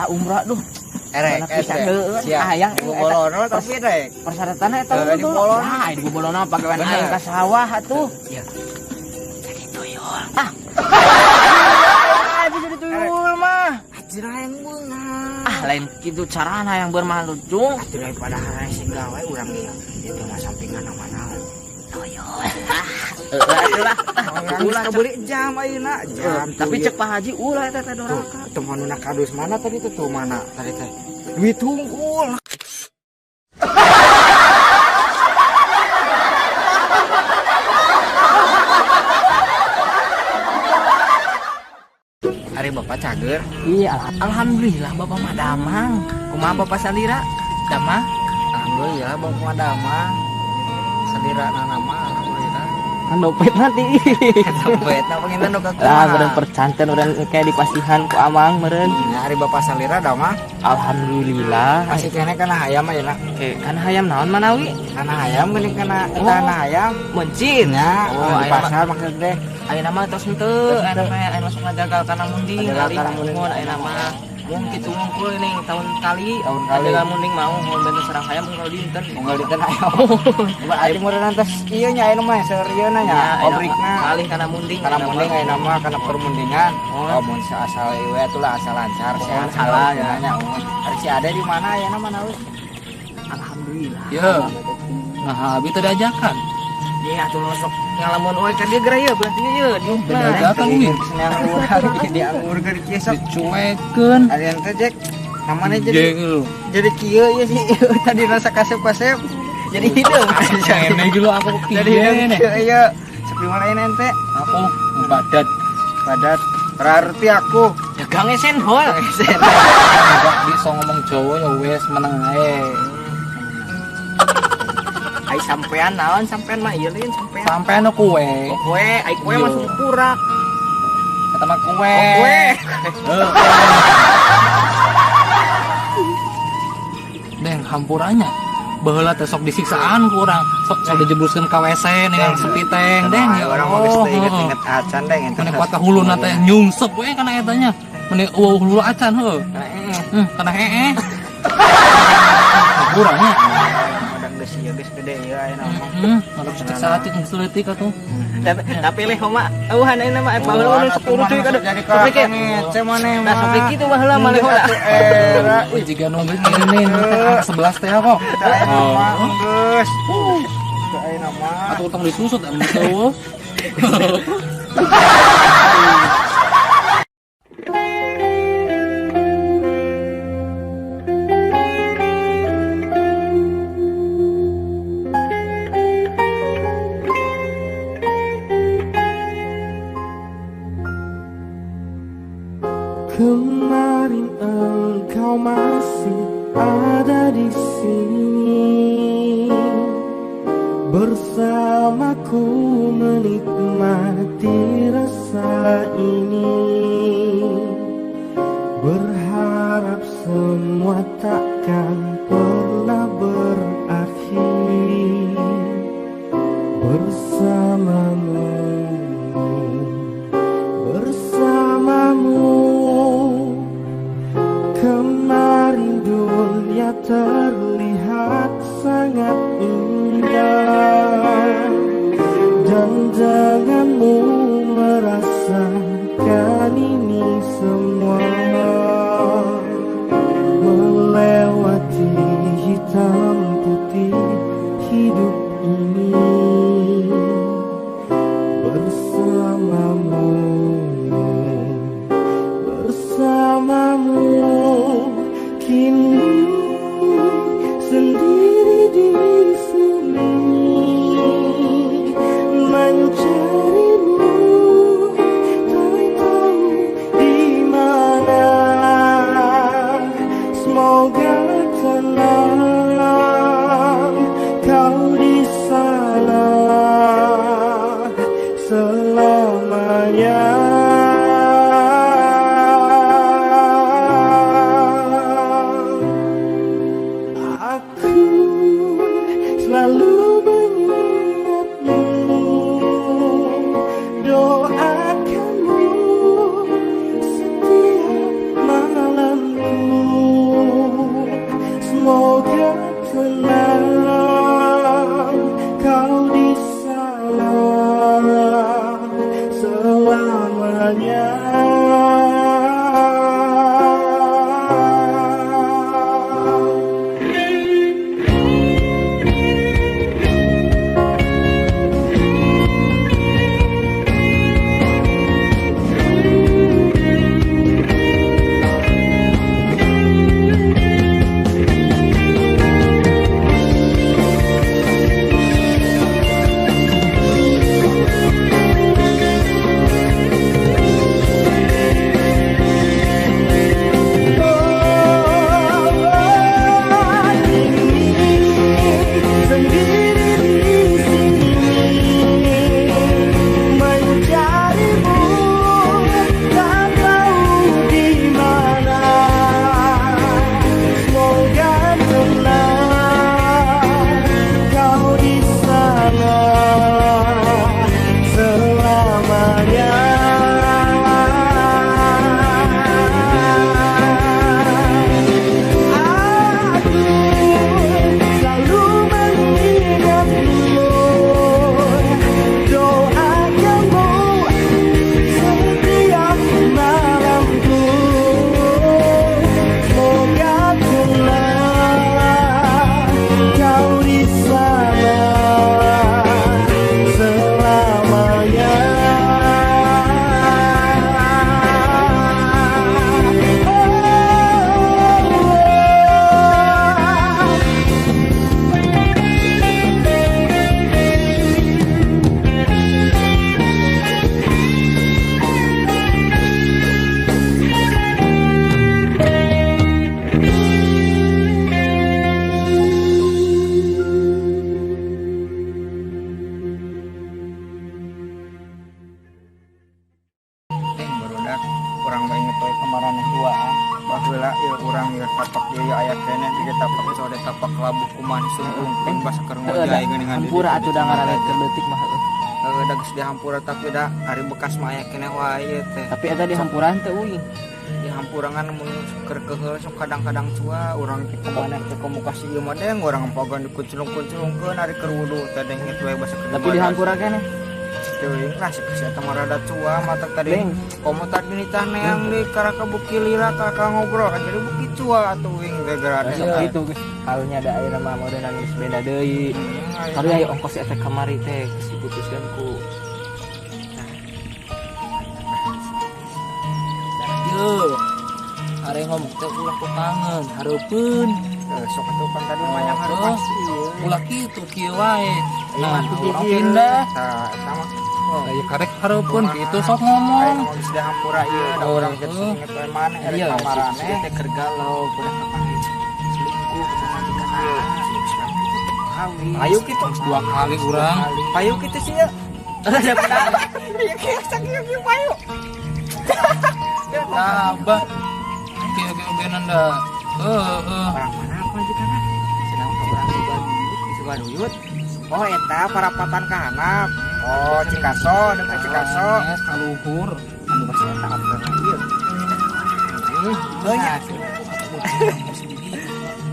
Eta umrah duh. Erek, siap. Hayang bobolono tapi rek. Persyaratanna eta unggul. Nah, di bobolono pagawean aing ka sawah atuh. Iya. Jadi tuyul. Ah. Bisa jadi tuyul mah. Anjir hayang beunghar. Ah, lain kitu carana yang bermalu, Cung. Atuh daripada hayang gawe urang ieu. Itu mah sampingan mana. Tuyul. Heeh, atuh lah. Ulah beli jam ayeuna, jam. Tapi cek Pak Haji ulah eta teh doraka. Teman nu kadus mana tadi tuh tuh mana tadi teh. Duit hungkul. Ari Bapak cager? Iya, alhamdulillah Bapak mah damang. Kumaha Bapak salira? Damang? Alhamdulillah Bapak mah damang. Salira nana mah alhamdulillah. Kan dompet nanti. Dompetna panginten nu kakumaha. Lah meureun percanten urang kayak dipasihan ku amang meureun. Nah, ari Bapak salira damang? Alhamdulillah. Masih keneh kana hayam ayeuna. Kana hayam naon manawi? Kana hayam geuning kana eta kana hayam. Mencin. Nya, oh, di pasar maksud teh. Ayeuna mah tos henteu, ayeuna mah aya masuk ngajagal kana munding, mun ayeuna mah mun kitu ngungkul ning tahun kali, ngajagal munding mau mun benten sareng hayam unggal dinten. Unggal dinten hayam. Berarti meureun tos ieu nya ayeuna mah seur ieu na nya, pabrikna. Alih kana munding. Kana munding ayeuna mah kana permundingan. Oh, mun asal ieu atuh lah asal lancar sehat salah ya nya. Ari si Ade di mana ayeuna mah nawi? Alhamdulillah. Ye. Nah, abi teh diajakan. Iya atuh sok ngalamun we ka dieu geura ieu berarti ieu diukna. Diajakan we. Senang urang di anggur keur kieu sok dicuekeun. Ari teh Jack namanya jadi jadi kieu ieu sih tadi rasa kasep-kasep jadi hideung. Kene iki lho aku jadi hideung ieu sok di mana ente? Aku badat. Badat. Berarti aku dagang sendol. Enggak bisa ngomong Jawa ya wis meneng ae. Ai sampean naon sampean mah ieu lain sampean. Sampean kowe. Oh, kowe, ai kowe masuk kurak. Kata mah kowe. Oh, kowe. Deng hampurannya. Baheula teh sok disiksaan ku urang, sok sok dijebloskeun ka WC ning sepi teh. Deng ya urang mah geus teu inget-inget acan deng. Meni kuat ka huluna teh nyungsep we kana eta nya. Meni eueuh hulu acan heuh. Kana heeh. Hampurannya. Geus ieu geus gede ieu ayeuna mah. Harus cek saeutik geus leutik atuh. Tapi leh mah eueuhan ayeuna mah baheula nu 10 cuy kada. Sampai ke maneh mah. Nah sampai kitu baheula mah leh mah. Era euy jiga nu ngirimin teh 11 teh kok. Oh, geus. Teu ayeuna mah. Atuh tong disusut anu teu. Kemarin engkau masih ada di sini, bersamaku menikmati rasa ini. Berharap semua takkan pernah berakhir. Bersamamu, bersamamu. Kemarin dunia terlihat sangat indah, dan denganmu merasakan ini semua. Melewati hitam putih hidup ini bersamamu, bersamamu. Kini sendiri di sini mencarimu, tak tahu di mana. Semoga tenang kau di sana selamanya. Aku selalu mengingatmu, doakanmu setiap malamku. Semoga tenang kau di sana selamanya. Hampura atuh da ngaran keur leutik mah heueuh. Heueuh da geus dihampura tapi da ari bekas mah aya keneh wae teh. Tapi eta dihampuran teh uing. Dihampurangan mun keur keuheul sok kadang-kadang cua urang teh kumaha teh komo kasih ieu mah deng urang pagan dikuculung-kuculungkeun ari keur wudu teh deng kitu we basa keur. Tapi dihampura keneh. Teuing lah si eta mah rada cua mata tadi. Komo tadi nitah neang deui karaka buki lila kakak ngobrol kan jadi buki cua atuh uing gara-gara kitu geus. Karunya da ayeuna mah modenan geus beda deui. Karunya aya ongkos eta kamari teh geus diputuskeun ku. Yeuh. Are ngomong teh ulah ku kangen, hareupeun. Sok atuh pan tadi mah yang hareupan sih. Ulah kitu kieu wae. Nah, urang pindah. Tah, eta mah. Aya karek hareupeun kitu sok ngomong. Aya geus dihampura ieu da urang geus inget we maneh erek kamarane teh keur galau budak kapanggih selingkuh pamajikan. Ayo kitu dua kali urang. Payu kitu sih ya. Ieu kieu sakieu payu. Tabah. Kieu kieu benan da. Heeh. Orang mana pamajikan? Sedang ka urang di Cibaduyut. Oh eta parapatan ka handap. Oh Cikaso dekat Cikaso. Geus kaluhur. Anu basa eta apana ieu. Heuh.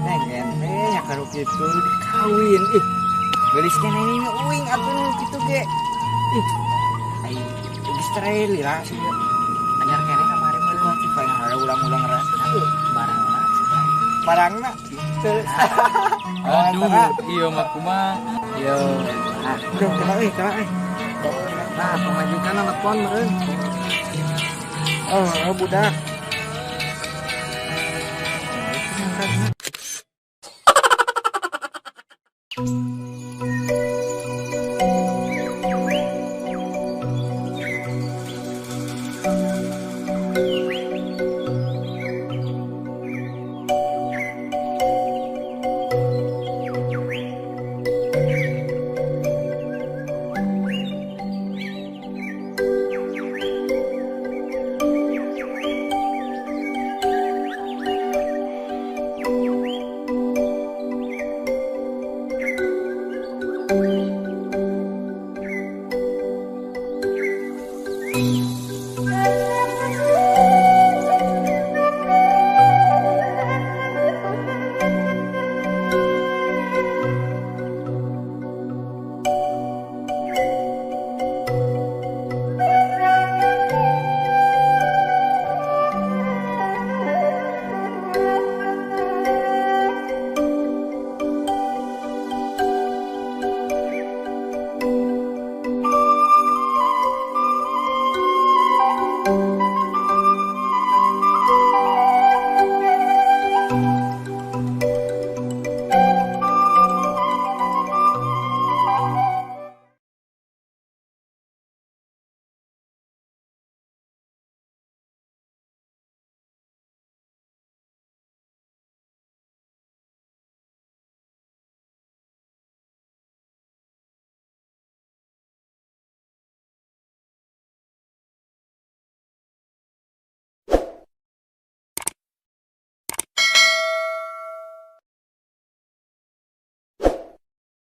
Neng ente nya karu kitu dikawin ih. Geulis keneh ini uing atuh nu kitu ge. Ih. Ai geus tere lila sih. Anyar keneh kamari mah cik paling ulang-ulang rasa barangna. Barangna. Aduh, iya mah kumaha. Yo. Duh, kena euy, kena euy. Nah, pamajikan telepon meureun. Oh, budak.